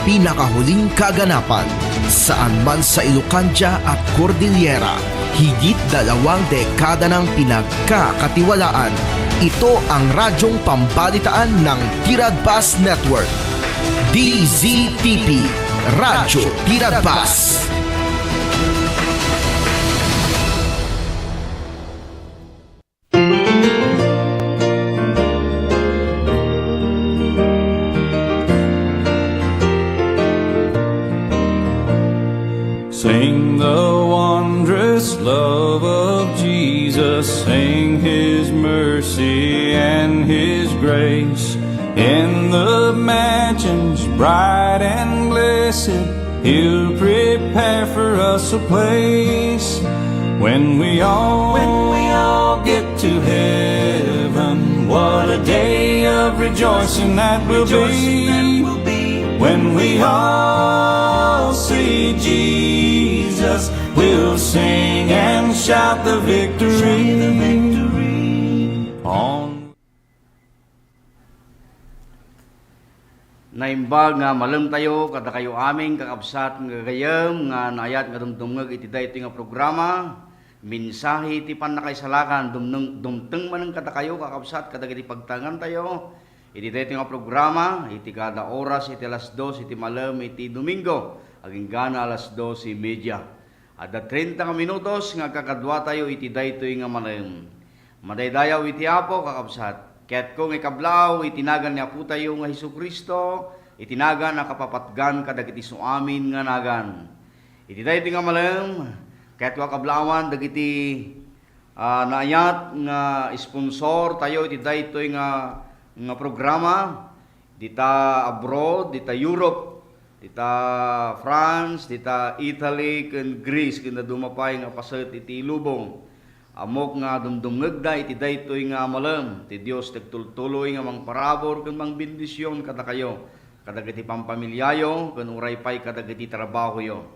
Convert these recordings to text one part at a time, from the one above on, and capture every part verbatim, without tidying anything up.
Pinakahuling kaganapan, saan man sa Ilocandia at Cordillera, higit dalawang dekada nang pinagkakatiwalaan. Ito ang radyong pambalitaan ng Tiradpas Network. D Z T P, Radyo Tiradpas. Sing the wondrous love of Jesus, sing his mercy and his grace. In the mansions bright and blessed, he'll prepare for us a place. When we all, when we all get to heaven, what a day of rejoicing that will be. When we all see Jesus, we'll sing and shout the victory. On Naimbag nga malem tayo kadakayo amin, kakabsat nga gagayem, nga naayat nga dumdumngeg iti daytoy nga programa, Mensahe ti Pannakaisalakan. Dumneng-, dumteng manen kadakayo, kakabsat, kadagiti pagtalngan tayo iti daytoy nga programa, iti kada oras, iti alas dos iti malem, iti Domingo, aginggana alas dos y media. Adda treinta nga minutos nga agkakadua tayo iti daytoy nga malem. Madaydayaw iti Apo, kakabsat. Kayatko nga ikablaaw iti nagan ni Apo tayo nga Jesu-Cristo, iti nagan a kapapatgan kadagiti suamin nga nagan. Iti daytoy nga malem, kayatko a kablaawan dagiti, ah, naayat nga sponsor tayo iti daytoy nga, nga programa. Dita abroad, dita Europe, dita France, dita Italy, ken Greece, ken dadduma pay nga paset iti lubong. Ammok nga dumdumngegda iti daytoy nga malem. Ti Dios ti agtultuloy nga mangparabur ken mangbendision kadakayo, kadagiti pampamiliayo, ken uray pay kadagiti trabahoyo.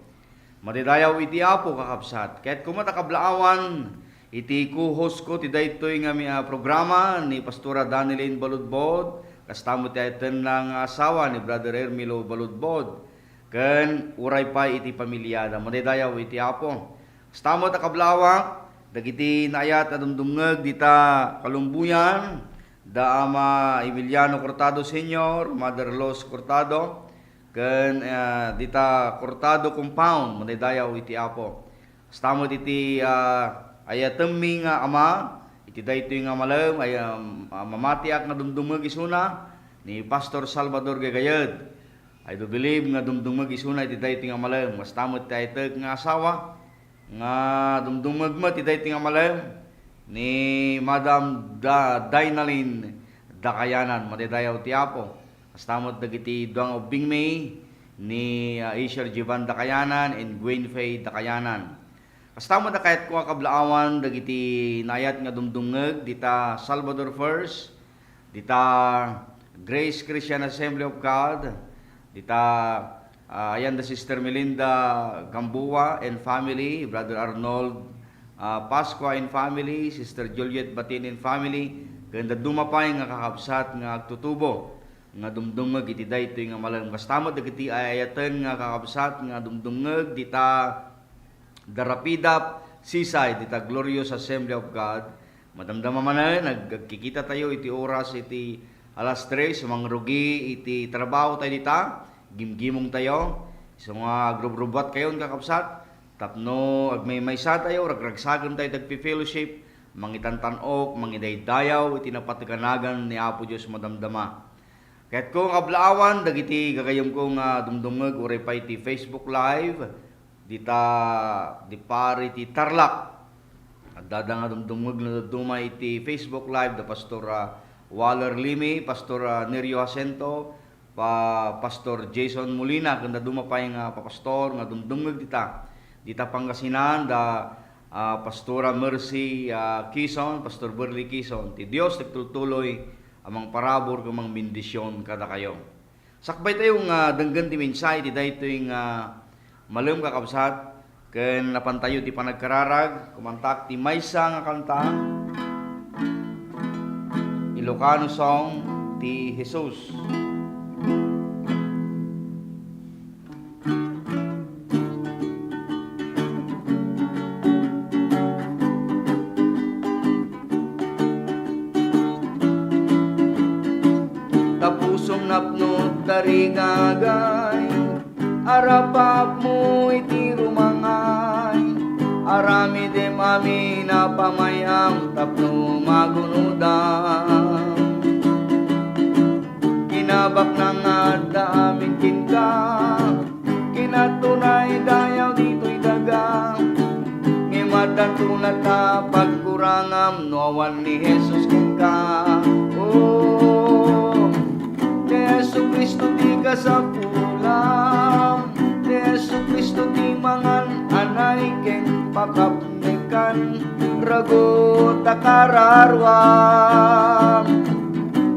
Madaydayaw iti Apo, kakabsat. Kayatko met a kablaawan iti co-host ko ti daytoy nga mi-, ah, programa ni Pastora Danilyn Baludbod, kasta met ti ayatenna nga asawa ni Brother Ermilo Baludbod, ken uray pay iti pamiliada. Madaydayaw iti Apo. Kasta met a kablaawak dagiti naayat a dumdumngeg dita Kalumbuyan, da Ama Emiliano Cortado Senior, Mother Los Cortado, ken, ah, dita Cortado Compound, madaydayaw iti Apo. Kasta met iti, ah, ayatemmi nga ama, iti daytoy nga malem, ay, um, ah, mamatiak nga dumdumngeg isuna, ni Pastor Salvador Gagayed. I do believe nga dumdumngeg isuna iti daytoy nga malem. Kasta met ti ayatek nga asawa, nga dumdumngeg met iti daytoy nga malem ni Madam Da-, Dainalin Dakayanan. Madaydayaw ti Apo. Kasta met dagiti dua nga ubbingmi ni, ah, Asher Jivan Dakayanan and Gwen Faye Dakayanan. Kasta met a kayatko a kablaawan dagiti naayat nga dumdumngeg dita Salvador First, dita Grace Christian Assembly of God, dita, ah, ayan da Sister Melinda Gamboa and family, Brother Arnold, ah, Pascua and family, Sister Juliet Batin and family, ken dadduma pay nga kakabsat nga agtutubo nga dumdumngeg iti daytoy nga malem. Kasta met dagiti ay-ayaten nga kakabsat nga dumdumngeg dita Darapidap, Seaside, dita Glorious Assembly of God. Madamdama manen, nag-, agkikita tayo iti oras iti alas tres, mangrugi iti trabaho tayo dita, gimgimong tayo. Isu nga agrubrubuat kayon, kakabsat, tapno agmaymaysa tayo, ragragsaken tayo, tagpi-fellowship, mangitantan-ok, mangidaydayaw iti napateg a nagan ni Apo Dios madamdama. Kayatko nga kablaawan dagiti gagayemko nga dumdumngeg uray pay ti Facebook Live, dita, di pari ti Tarlac. Addada nga dumdumngeg no dadduma iti Facebook Live da Pastor, ah, Waller Limi, Pastor, ah, Nerio Jacinto, pa-, Pastor Jason Molina, ken dadduma pay nga papastor nga dumdumngeg dita. Dita Pangasinan, da, ah, Pastora Mercy, ah, Kison, Pastor Burley Kison. Ti Dios ti agtultuloy a mangparabur ken mangbendision kadakayo. Sakbay tayo nga denggen ti mensahe ti daytoy nga malem, kakabsat, ken napan tayo ti panagkararag, kumantak ti maysa nga kanta, Ilocano song ti Jesus. Napno tarigagay, arapapmo iti rumangay, aramidem amin a pamay-am tapno magunodam. Kinabaknang adda amin kenka, kinaturay dayaw ditoy daga, ngem addanto latta pagkurangam no awan ni Jesus kenka. Oh, ni Jesu-Cristo ti kasapulam, ni Jesu-Cristo ti mangan-anay ken pakapnekan, ragut a kararuam.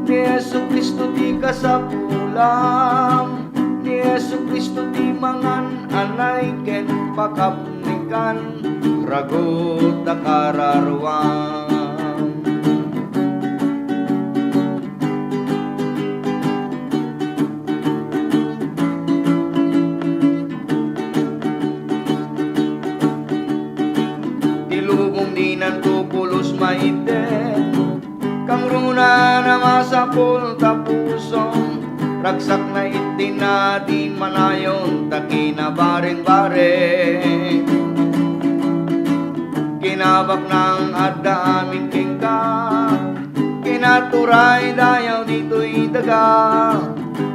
Ni Jesu-Cristo ti kasapulam, ni Jesu-Cristo ti mangan-anay ken pakapnekan, ragut a kararuam. Ti lubong dinanto pulos maited, kangruna a masapul ta pusom, ragsakna iti nadi manayon ta kinabareng-bareng. Kinabaknang adda amin kenka, kinaturay dayaw ditoy daga,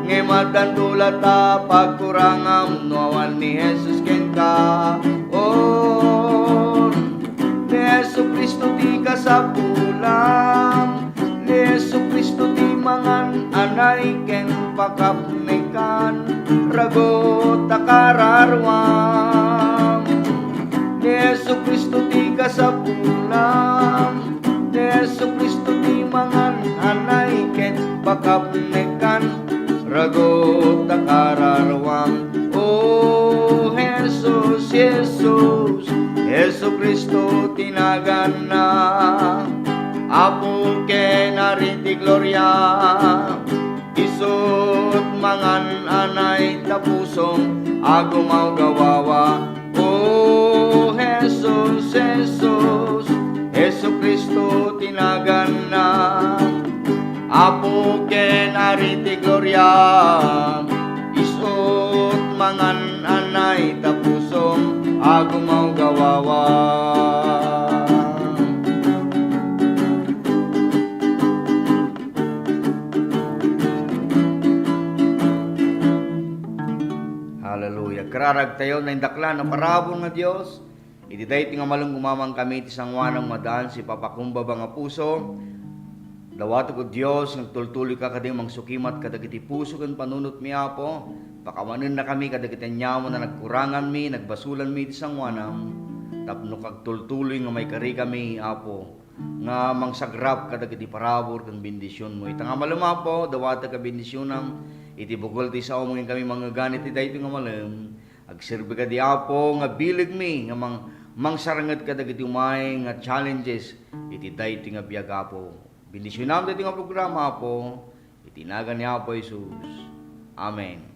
ngem addanto latta pagkurangam no awan ni Jesus kenka. Oh, ni Jesu-Cristo ti kasapulam, ni Jesu-Cristo ti mangan-anay ken pakapnekan, ragut a kararuam. Ni Jesu-Cristo ti kasapulam, ni Jesu-Cristo ti mangan-anay ken pakapnekan, ragut a kararuam. O Jesus, Jesus, Jesu-Cristo ti naganna. Apo ken Ari ti gloria, isut mangan-anay ta pusom a gumawgawawa. O Jesus, Jesus, Jesu-Cristo ti naganna. Apo ken Ari ti gloria, isut mangan-anay ta pusom a gumawgawawa. Hallelujah. Kararagtayo, naindaklan a parabur nga Dios. Iti daytoy nga malem, umaman kami iti sangoanam nga daan, sipapakumbaba nga puso. Dawatek, O Dios, nga agtultuloyka kadi mangsukimat kadagiti puso ken panunotmi, Apo. Pakawanenna kami kadagiti aniaman a nagkuranganmi, nagbasulanmi iti sangoanam. Tapno agtultuloy nga maikarikami, Apo, nga mangsagrap kadagiti parabur ken bendisionmo. Ita nga malem, Apo, dawatek a bendisionam iti bukel ti saom ken kami mangngegana iti daytoy nga malem. Agserbi kadi, Apo, nga bilegmi nga mang-, mangsaranget kadagiti umay nga challenges iti daytoy nga biag, Apo. Bendisionam daytoy nga programa, Apo, iti nagan ni Apo Jesus. Amen.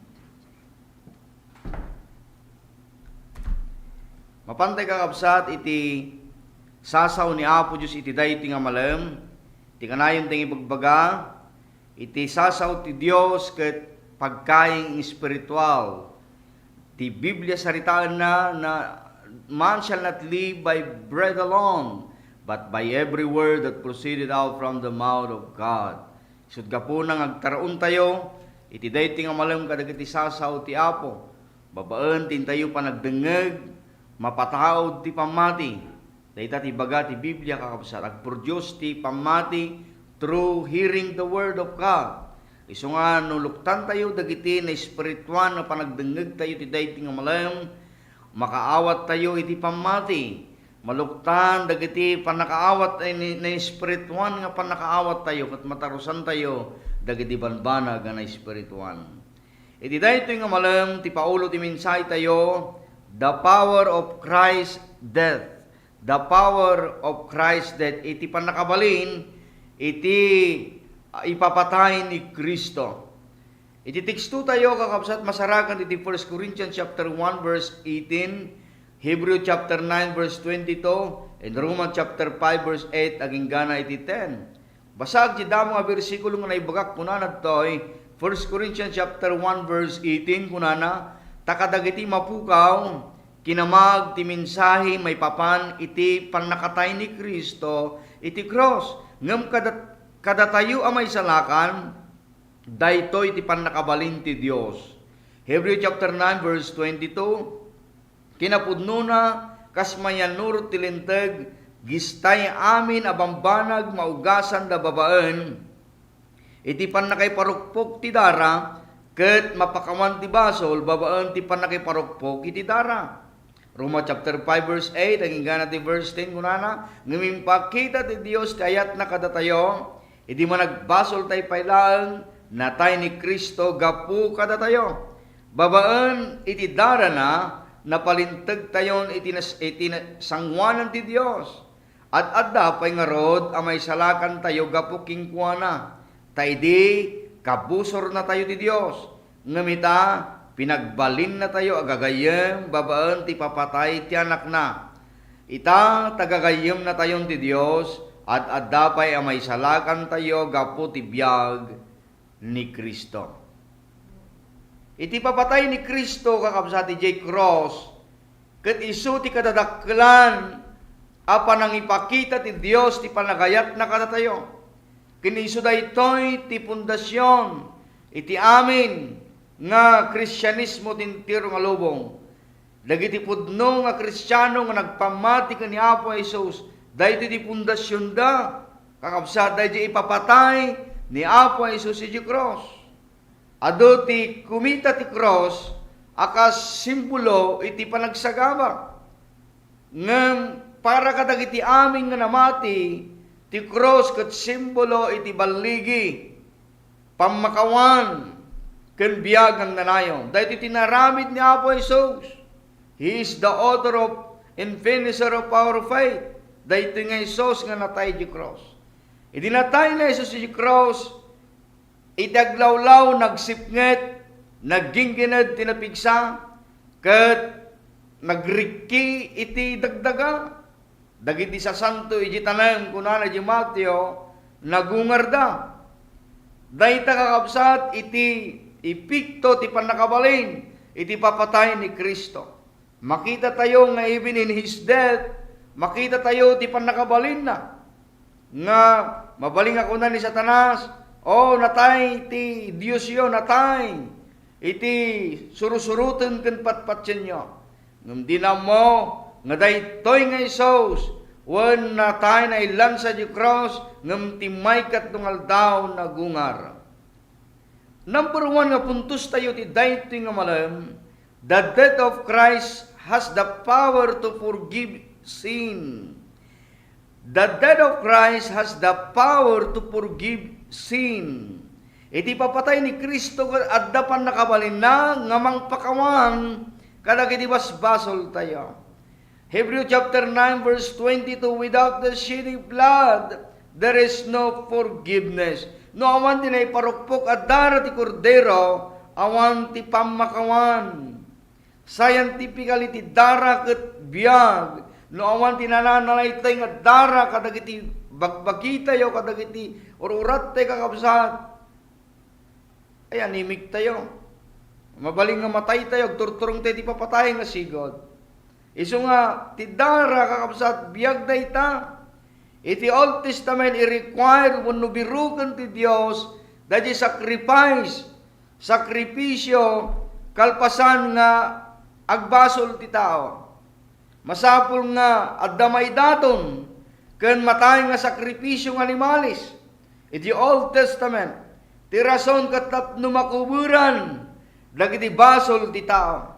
Mapantay, kakabsat, iti sasaw ni Apo Dios iti daytoy nga malem, ti kanayon ti ibagbaga, iti sasaw ti Dios ket pagkaing espiritual. Ti Biblia saritaenna na, "Man shall not live by bread alone, but by every word that proceeded out from the mouth of God." Isut' gapuna nga agtar-ontayo iti daytoy nga malem kadagiti sasaw ti Apo. Babaen ti intayo panagdengngeg, mapataud ti pammati. Dayta ti ibaga ti Biblia, kakabsat, agproduce ti pammati through hearing the word of God. Isu nga no luktantayo dagiti naespirituan nga panagdengngegtayo ti daytoy nga malem, makaawattayo iti pammati. Maluktan dagiti pannakaawat, ay, ni-, naespirituan nga pannakaawattayo ket matarusantayo dagiti banbanag a naespirituan. Iti daytoy nga malem ti paulo ti mensahetayo, The Power of Christ's Death. The Power of Christ's Death. Iti pannakabalin iti, ah, ipapatay ni Cristo. Iti tekstotayo, kakabsat, masarakan iti First Corinthians chapter one, verse eighteen, Hebrew chapter nine, verse twenty-two, and Romans chapter five, verse eight, aginggana iti ten. Basag ti damo nga bersikulo nga naibagak, kunana ditoy, First Corinthians chapter one verse eighteen, kunana, "Ta kadagiti mapukaw, kinamag ti mensahe maipapan iti pannakatay ni Cristo iti krus, ngem kada-, kadatayo a maisalakan, daytoy ti pannakabalin ti Dios." Hebreo chapter nine verse twenty-two, kinapudnona, kas mayannurot ti linteg, gistay amin a bambanag maugasanda babaen iti pannakaiparukpok ti dara, ket mapakawan ti basol babaen ti pannakaiparukpok iti dara. Roma chapter five verse eight, agingga ti verse ten, kunana, "Ngem impakita ti Dios ti ayatna kadatayo, idi managbasoltay pay laeng, natay ni Cristo gapu kadatayo. Babaen iti darana, napalintegtayon iti nas-, iti na-, sangoanan ti Dios. Ad-adda pay ngarud a maisalakantayo gapu kenkuana, ta idi kabusornatayo ti Dios, ngem ita, pinagbalinnatayo a gagayyem babaen ti ipapatay ti Anakna. Ita, ta gagayyemnatayon ti Dios, ad-adda pay a maisalakantayo gapu ti biag ni Cristo." Iti ipapatay ni Cristo, kakabsat, idiay krus, ket isu ti kadadakkelan a panangipakita ti Dios ti panagayatna kadatayo. Ken isu daytoy ti pundasion iti amin nga Kristianismo ti entero nga lubong. Dagiti pudno nga Kristiano nga nagpammati ken ni Apo Jesus, daytoy ti pundasionda. Kakabsat, daydiay ipapatay ni Apo Jesus idiay krus. Adu ti kumita ti krus a kas simbolo iti panagsagaba. Ngem para kadagiti amin nga namati, ti krus ket simbolo iti balligi, pammakawan, ken biag nga agnanayon. Daytoy ti inaramid ni Apo Jesus. He is the author of and finisher of our faith. Daytoy nga Jesus nga natay idiay krus. Idi natay ni Jesus idiay krus, iti aglawlaw, nagsipnget, nagginggined ti napigsa, ket nagrikki iti dagdaga. Dagiti sasanto idiay tanem, kunana idiay Mateo, nagungarda. Dayta, kakabsat, iti epekto ti pannakabalin iti ipapatay ni Cristo. Makitatayo nga even in His death, makitatayo ti pannakabalinna. Nga mabalin nga kuna ni Satanas, "O, natay ti Diosyo, natay iti surusuroten ken patpatienyo." Ngem dina ammo nga daytoy nga Jesus, wen natay, nailansa idiay krus, ngem ti maykatlong aldaw nagungar. Number one nga puntostayo ti daytoy nga malem, the death of Christ has the power to forgive sin. The death of Christ has the power to forgive sin. Iti ipapatay ni Cristo, adda pannakabalinna nga mangpakawan kadagiti basbasoltayo. Hebreo chapter nine verse twenty-two, "Without the shedding of blood, there is no forgiveness." No awan ti naiparukpok a dara ti Kordero, awan ti pammakawan. Scientifically, ti dara ket biag. No awan ti nananalaytay nga dara kadagiti bagbagitayo, kadagiti ur-urattayo, kakabsat, ay, animiktayo. Mabalin nga mataytayo, agturturongtayo iti ipapatay nga sigud. Isu nga, ti dara, kakabsat, biag dayta. Iti Old Testament, i-require wenno biroken ti Dios daydi sacrifice, sakripisio, kalpasan nga agbasol ti tao. Masapul nga adda maidaton ken matay nga sakripisio nga animalis iti Old Testament. Ti rason ket tapno makuberan dagiti basol ti tao.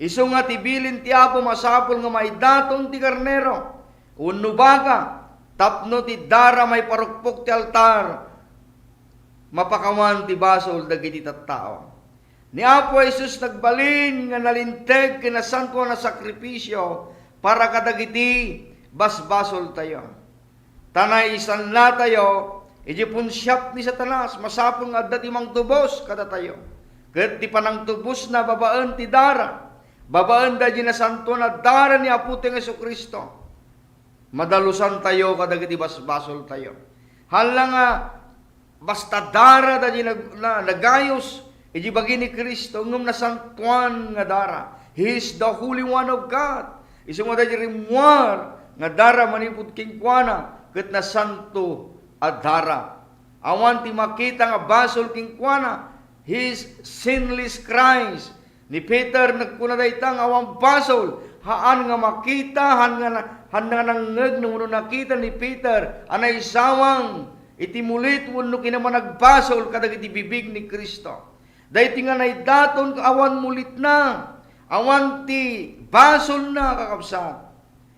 Isu nga ti bilin ti Apo, masapul nga maidaton ti karnero wenno baka tapno ti dara maiparukpok ti altar, mapakawan ti basol dagiti tattao. Ni Apo Jesus nagbalin nga nalinteg ken nasantoan a sakripisio para kadagiti basbasoltayo. Ta naisannatayo iti punsiap ni Satanas, masapul nga adda ti mangtubos kadatayo. Ket ti panangtubosna babaen ti dara, babaen daydi nasantoan a dara ni Apotayo nga Jesu-Cristo, madalusantayo kadagiti basbasoltayo. Hala nga basta dara daydi nag-, na-, nagayos iti bagi ni Cristo, ngem nasantoan nga dara. He is the Holy One of God. Isu nga daydi rimmuar nga dara manipud kenkuana, ket nasanto a dara. Awan ti makita nga basol kenkuana. He is sinless Christ. Ni Peter, nagkuna dayta nga awan basol, haan nga makita, haan nga na-, haan nga nangngeg no, no nakita ni Peter a naisawang iti mulit wenno kinamanagbasol kadagiti bibig ni Cristo. Daytoy nga naidaton, awan mulitna, awan ti basolna, kakabsat.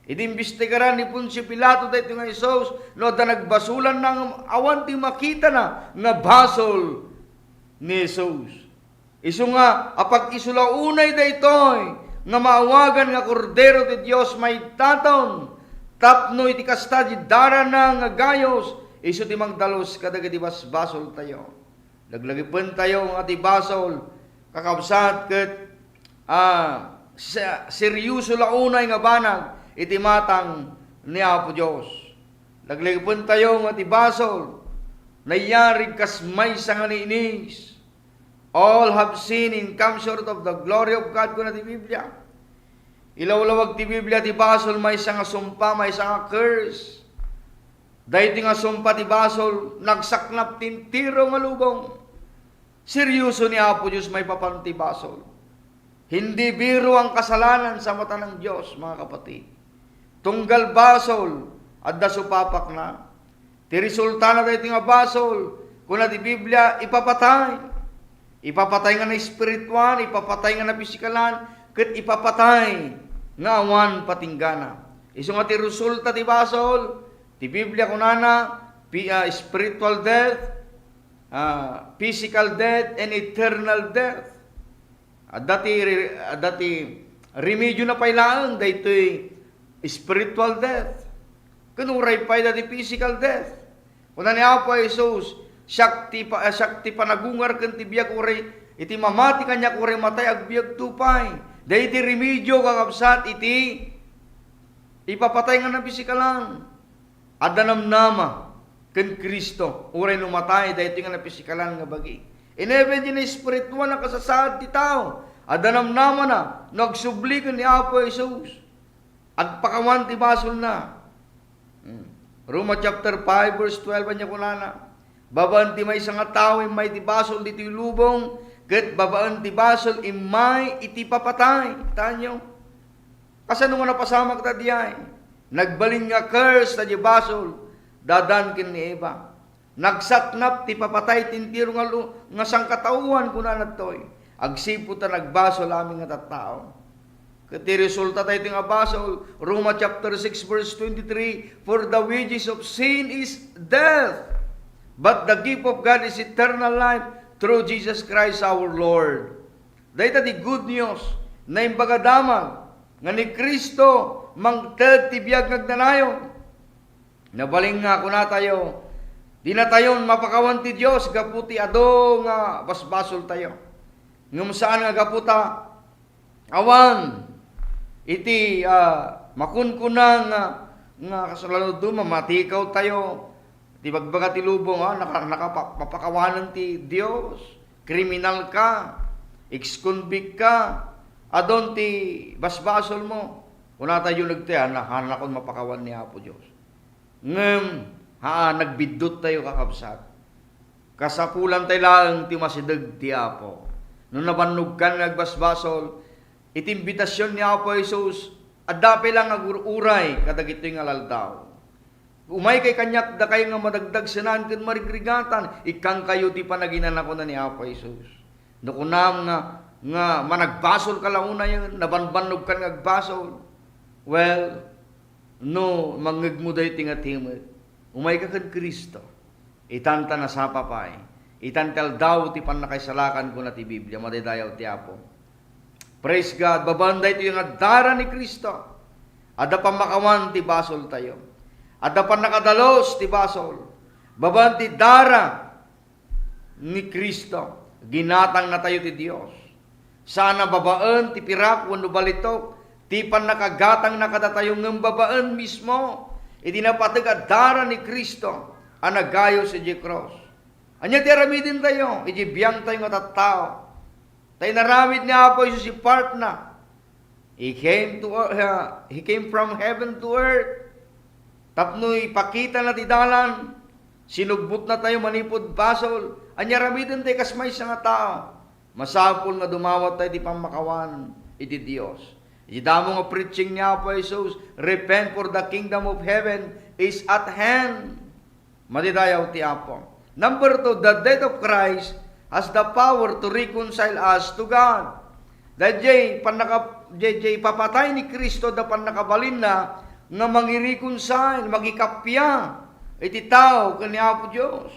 Idi imbestigaran ni Poncio Pilato daytoy nga Jesus, no adda nagbasolanna, ngem awan ti makitana nga basol ni Jesus. Isu nga apag-isu la unay daytoy nga maawagan nga Kordero ti Dios maidaton, tapno iti kasta ti darana nga gayos, isu ti mangdalus kadagiti basbasoltayo. Laglagipentayo nga ti basol, kakabsat, ket, ah, se-, serioso la unay nga banag iti matang ni Apo Dios. Laglagipentayo nga ti basol, nayari kas maysa nga niinis. All have sinned and come short of the glory of God, kuna ti Biblia. Ilawlawag ti Biblia ti basol maysa nga sumpa, maysa nga curse. Daytoy nga sumpa ti basol, nagsaknap ti entero nga lubong. Serioso ni Apo Dios maipapan ti basol. Hindi biro ang kasalanan sa mata ng Diyos, mga kapatid. Tunggal basol, adda supapakna. Ti resultana daytoy nga basol, kuna ti Biblia, ipapatay. Ipapatay nga naespirituan, ipapatay nga napisikalan, ket ipapatay nga awan patinggana. Isu nga ti resulta ti basol, ti Biblia kunana, pi-, ah, spiritual death, ah, physical death, and eternal death. Adda ti re-, adda ti remediona pay laeng daytoy spiritual death. Ken uray pay daytoy physical death. Kuna ni Apo Jesus, "Siak ti pa-, siak ti panagungar ken ti biag, uray iti mamati kaniak, uray matay, agbiagto pay." Daytoy remedio, kakabsat, iti ipapatay nga napisikalan. Adda namnama ken Cristo, uray no matay daytoy nga napisikalan nga bagi. Inevent ti naespirituan a kasasaad ti tao. Adda namnamana no agsubli ken ni Apo Jesus. Agpakawan ti basolna. Hmm. Roma chapter five, verse twelve, ania kunana? Babaen ti maysa nga tao, immay ti basol ditoy lubong, ket babaen ti basol, immay iti papatay. Tanyo, kasano nga napasamak ta diay? Nagbalin nga curse ta di basol, Adan ken ni Eva. Nagsaknap ti papatay ti entero nga lu-, nga sangkataoan, kunana ditoy. Agsipud ta nagbasol amin nga tattao. Ket ti resulta daytoy nga basol, Roma chapter six, verse twenty-three, "For the wages of sin is death, but the gift of God is eternal life through Jesus Christ our Lord." Dayta ti good news, naimbaga damag nga ni Cristo mangted ti biag nga agnanayon. Nabalin nga kunatayo, dinatayon mapakawan ti Dios gapu ti adu nga basbasoltayo. Ngem saan nga gapu ta awan iti, ah, makunkuna nga, nga kasla no duma, matikawtayo. Ti bagbaga ti lubong, ah, naka-, nakapa-, mapakawanen ti Dios. Kriminal ka, ex-convict ka, adun ti basbasolmo. Kunatayo dagiti, ah, na-, haanakon mapakawan ni Apo Dios. Ngem, haa, nagbidduttayo, kakabsat. Kasapulantay laeng ti masideg ti Apo. No nabannogkan nga agbasbasol, iti imbitasion ni Apo Jesus, adda pay laeng nga agur-uray kadagitoy nga aldaw. Umaykay kaniak, dakay nga madagdagsenan ken marigrigatan, ikkankayo ti panaginana, kuna ni Apo Jesus. No kunam nga, nga managbasolka la unayen, nabanbannogkan nga agbasol, well, no mangngegmo daytoy nga timek, umayka ken Cristo. Itanta nasapa pay. Itanta aldaw ti pannakaisalakan, kuna ti Biblia, madaydayaw ti Apo. Praise God. Babaen daytoy nga dara ni Cristo, adda pammakawan ti basoltayo. Adda pannakadalus ti basol. Babaen ti dara ni Cristo, ginatangnatayo ti Dios. Saan a babaen ti pirak wenno balitok ti pannakagatangna kadatayo, ngem babaen mismo iti napateg a dara ni Cristo a nagayos idiay krus. Ania ti aramidentayo iti biangtayo nga tattao? Ta inaramid ni Apo Jesus ti partna. He came to ear-, uh, he came from heaven to earth tapno ipakitana ti dalan. Sinubbotnatayo manipud basol. Ania aramidentayo kas maysa nga tao? Masapul nga dumawat tayo ti pammakawan iti Dios. Iti damo nga preaching ni Apo Jesus, "Repent, for the kingdom of heaven is at hand." Madidayaw ti Apo. Number two, the death of Christ has the power to reconcile us to God. Daydiay pannaka-, daydiay ipapatay ni Cristo da pannakabalinna nga mangi-reconcile, mangikappia iti tao ken ni Apo Dios.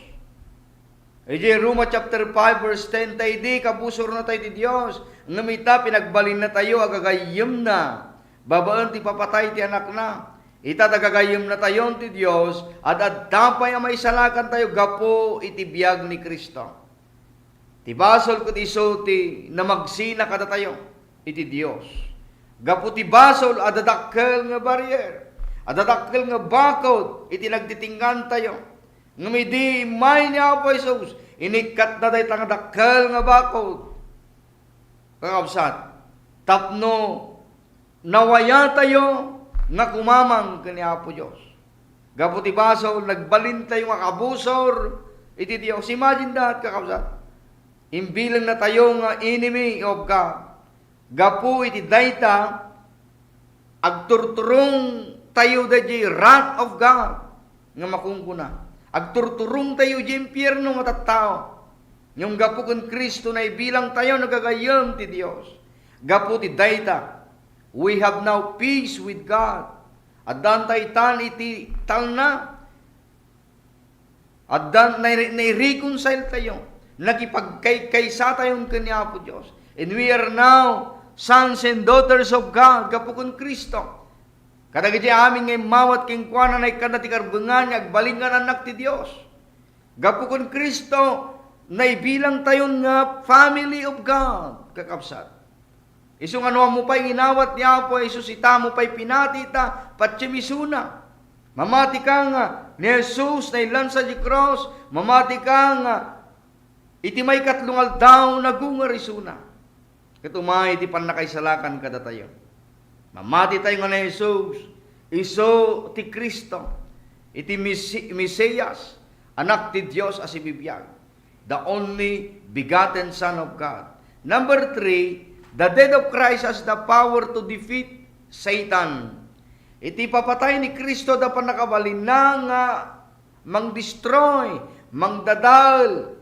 Iti Roma chapter five verse ten, ta idi kabusorna tayo ti Dios, ngem ita pinagbalinna tayo a gagayyemna babaen ti papatay ti Anakna. Ita ta gagayyemnatayon ti Dios, ad-adda pay a maisalakantayo gapu iti biag ni Cristo. Ti basol ket isu ti namagsina kadatayo iti Dios. Gapu ti basol, adda dakkel nga barrier, adda dakkel nga bakod iti nagtitingantayo. Ngem idi immay ni Apo Jesus, inikkatna dayta nga dakkel nga bakod, kakabsat, tapno nawayatayo nga kumamang ken ni Apo Dios. Gapu ti basol, nagbalintayo nga kabusor iti Dios. Imagine that, kakabsat. Imbilangnatayo nga enemy of God. Gapu iti dayta, agturturongtayo daydiay wrath of God nga makungkuna. Agturturongtayo idiay impierno nga tattao. Ngem gapu ken Cristo, naibilangtayo nga gagayyem ti Dios. Gapu ti dayta, we have now peace with God. Addaantayo itan iti talna. Adda, nai-, nai-reconcile tayo. Nakipagkaykaysatayon ken ni Apo Dios. And we are now sons and daughters of God gapu ken Cristo. Kadagiti amin nga immawat kenkuana, naikkanda ti karbengan nga agbalin nga anak ti Dios. Gapu ken Cristo, naibilangtayon nga family of God, kakabsat. Isu nga no ammo pay nga inawat ni Apo Jesus ita, ammo pay pinati ita, patiem isuna. Mamati ka nga ni Jesus nailansa idiay krus, mamati ka nga iti maikatlo nga aldaw, nagungar isuna. Ket umay ti pannakaisalakan kadatayo. Mamati tayo nga ni Jesus, isu ti Cristo, iti Mesi-, Mesias, Anak ti Dios a sibibiag, the only begotten Son of God. Number three, the death of Christ has the power to defeat Satan. Iti papatay ni Cristo, adda pannakabalinna nga mangdestroy, mangdadael.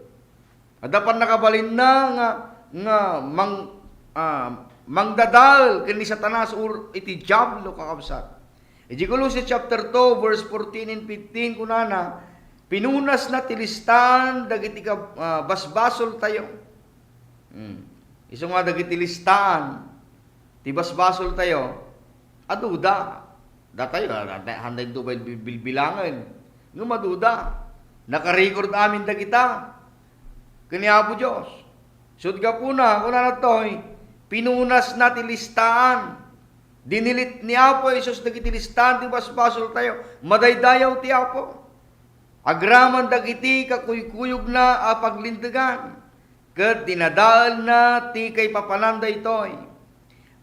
Adda pannakabalinna nga, nga mang-, ah, mangdadael ken ni Satanas or iti Diablo, kakabsat. Iti Colosas chapter two, verse fourteen and fifteen, kunana, "Pinunasna ti listaan dagiti kab-, ah, basbasoltayo." Hmm. Isu nga dagiti listaan ti basbasoltayo, aduda. Datayo, ah, datayo, handa into bil-, bil-, bilbilangen. Ngem aduda. Nakarecord amin dagita ken ni Apo Dios. Sut gapuna, kunana toy, pinunasna ti listaan. Dinilit ni Apo Jesus dagiti listaan ti basbasoltayo. Madaydayaw ti Apo. Agraman dagiti kakuykuyogna a paglintegan, ket dinadaelna ti kaipapanan daytoy.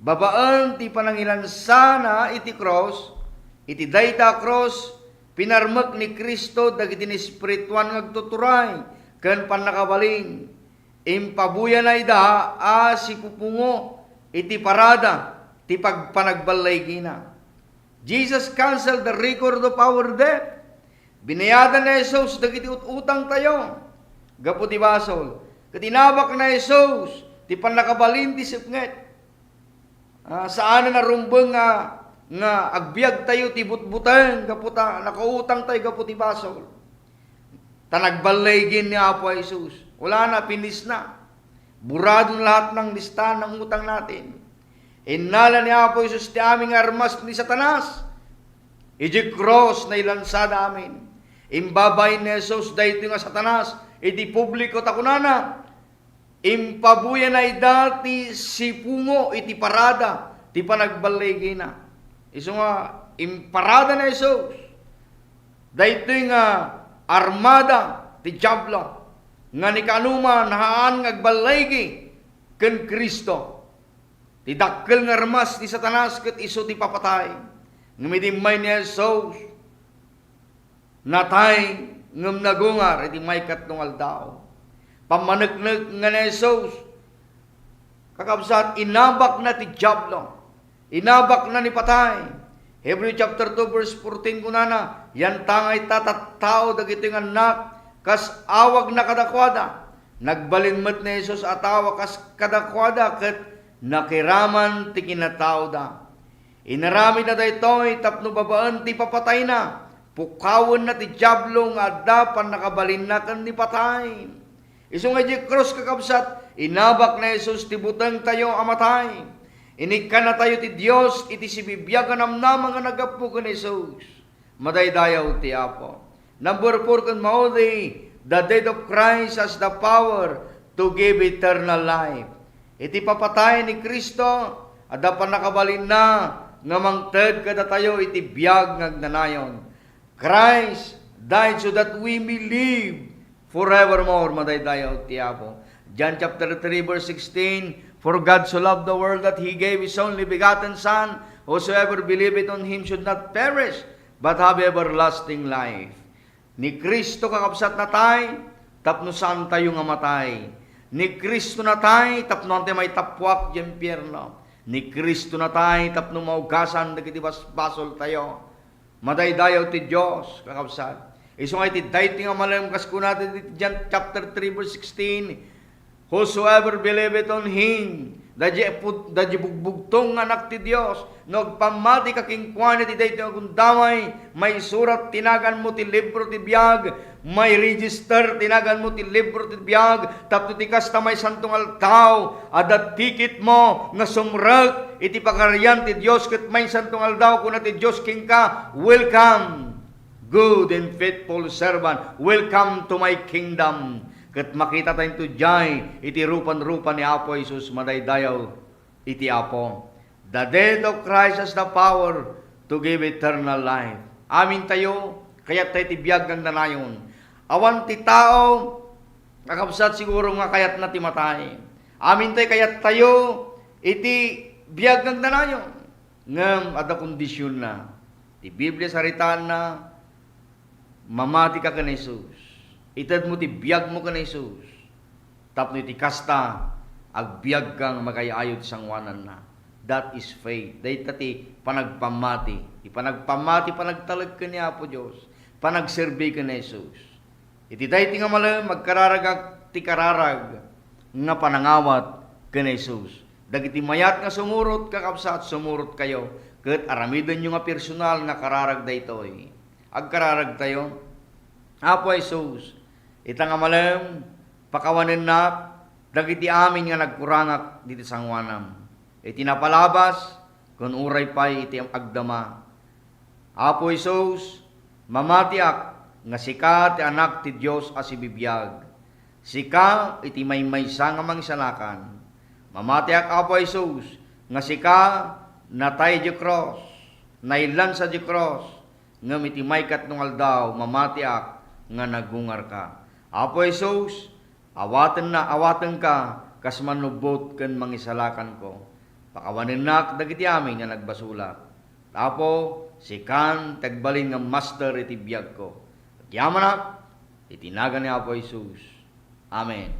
Babaen ti panangilansana iti krus, iti dayta a krus, pinarmek ni Cristo dagiti naespirituan nga agtuturay ken pannakabalin. Impabuyana ida a sipupungo iti parada ti pagpanagballigina. Jesus canceled the record of our debt. Binayadan ni Jesus dagiti ut-utangtayo gapu ti basol. Ket inabak ni Jesus ti pannakabalin ti sipnget. Ah, saanen a rumbeng nga, nga agbiagtayo ti butbuteng gapu ta nakautangtayo gapu ti basol. Ta nagballigin ni Apo Jesus. Wala na, pinisna. Burado na lahat ng listahan ng utang natin. Innala ni Apo Jesus ti amin nga armas ni Satanas idiay krus, nailansada amin. Imbabain ni Jesus daytoy nga Satanas iti publiko ta kunana, "Impabuyana ida ti sipungo iti parada ti panagballigina." Isu nga imparada ni Jesus daytoy nga armada ti Diablo. nga ni kaanoman haan nga agballigi ken Cristo. Ti dakkel nga armas ni Satanas ket isu ti papatay. Ngem idi immay ni Jesus, natay ngem nagungar iti maikatlo nga aldaw. Pammaneknek nga ni Jesus, kakabsat, inabakna ti Diablo. Inabakna ni patay. Hebreo chapter two verse fourteen kunana, "Yantangay ta tattao dagitoy nga annak, kas awagna kadakuada." Nagbalin met ni Jesus a tao a kas kadakuada ket nakiraman ti kinataoda. Inaramidna daytoy tapno babaen ti papatayna, pukawenna ti Diablo nga adda pannakabalinna ken ni patay. Isu nga idiay krus, kakabsat, inabak ni Jesus ti butengtayo a matay. Inikkannatayo ti Dios iti sibibiag a namnama nga naggapu ken Jesus. Madaydayaw ti Apo. Number four ken maudi, the death of Christ has the power to give eternal life. Iti papatay ni Cristo, adda pannakabalinna nga mangted kadatayo iti biag nga agnanayon. Christ died so that we may live forevermore. Madaydayaw ti Apo. John chapter three verse sixteen, "For God so loved the world that He gave His only begotten Son, whosoever believeth on Him should not perish, but have everlasting life." Ni Cristo, kakabsat, natay tapno saantayo nga matay. Ni Cristo natay tapno saantayo maitappuak idiay impierno. Ni Cristo natay tapno maugasan dagiti basbasoltayo. Madaydayaw ti Dios, kakabsat. Isu nga iti daytoy nga malem, kas kuna ti John chapter three verse sixteen, "Whosoever believeth on Him," daydi pud-, daydi bugbugtong nga anak ti Dios, no agpammatika kenkuana iti daytoy nga gundaway, maisurat ti naganmo ti libro ti biag, mairegister ti naganmo ti libro ti biag, tapno ti kasta maysanto nga aldaw, adda tikitmo nga sumrek iti Pagarian ti Dios, ket maysanto nga aldaw, kuna ti Dios kenka, "Welcome, good and faithful servant. Welcome to my kingdom." Ket makitatayo diay iti rupan-rupa ni Apo Jesus. Madaydayaw iti Apo. The death of Christ has the power to give eternal life. Amintayo, kayattayo ti biag nga agnanayon. Awan ti tao, kakabsat, siguro nga kayatna ti matay. Amintayo, kayattayo iti biag nga agnanayon. Ngem adda kondisionna. Ti Biblia saritaanna, mamatika ken Jesus. Itedmo ti biagmo ken Jesus. Tapno iti kasta, agbiagka nga magay-ayo ti sangoananna. That is faith. Dayta ti panagpammati. Ti panagpammati, panagtalek ken ni Apo Dios. Panagserbi ken ni Jesus. Iti daytoy nga malem, agkararagak ti kararag nga panangawat ken ni Jesus. Dagiti mayat nga sumurot, kakabsat, sumurotkayo, ket aramidenyo nga personal nga kararag daytoy. Agkararagtayo. Apo Jesus, ita nga malem, pakawanennak dagiti amin nga nagkurangak diti sangoanam. Iti napalabas, ken uray pay iti agdama. Apo Jesus, mamatiak nga sika ti Anak ti Dios a sibibiag. Sika iti maymaysa nga mangisalakan. Mamatiak, Apo Jesus, nga sika natay idiay krus, nailansa idiay krus, ngem iti maikatlo nga aldaw, mamatiak nga nagungarka. Apo Jesus, awatenna, awatenka kas mannubbot ken mangisalakanko. Pakawanennak dagiti amin nga nagbasolak. Apo, sikan ti agbalin nga master iti biagko. Agyamanak iti nagan ni Apo Jesus. Amen.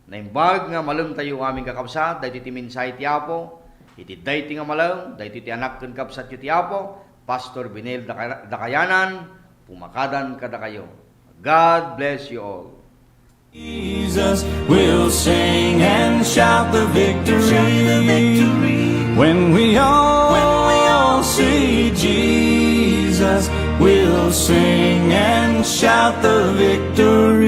Naimbag nga malemtayo amin, kakabsat, daytoy ti mensahe ti Apo. Iti daytoy nga malem, daytoy ti anak ken kabsatyo ti Apo, Pastor Benel Daka-, Dakayanan, pumakadan kadakayo. God bless you all. Jesus, we'll sing and shout the victory. When we all, when we all see Jesus, we'll sing and shout the victory.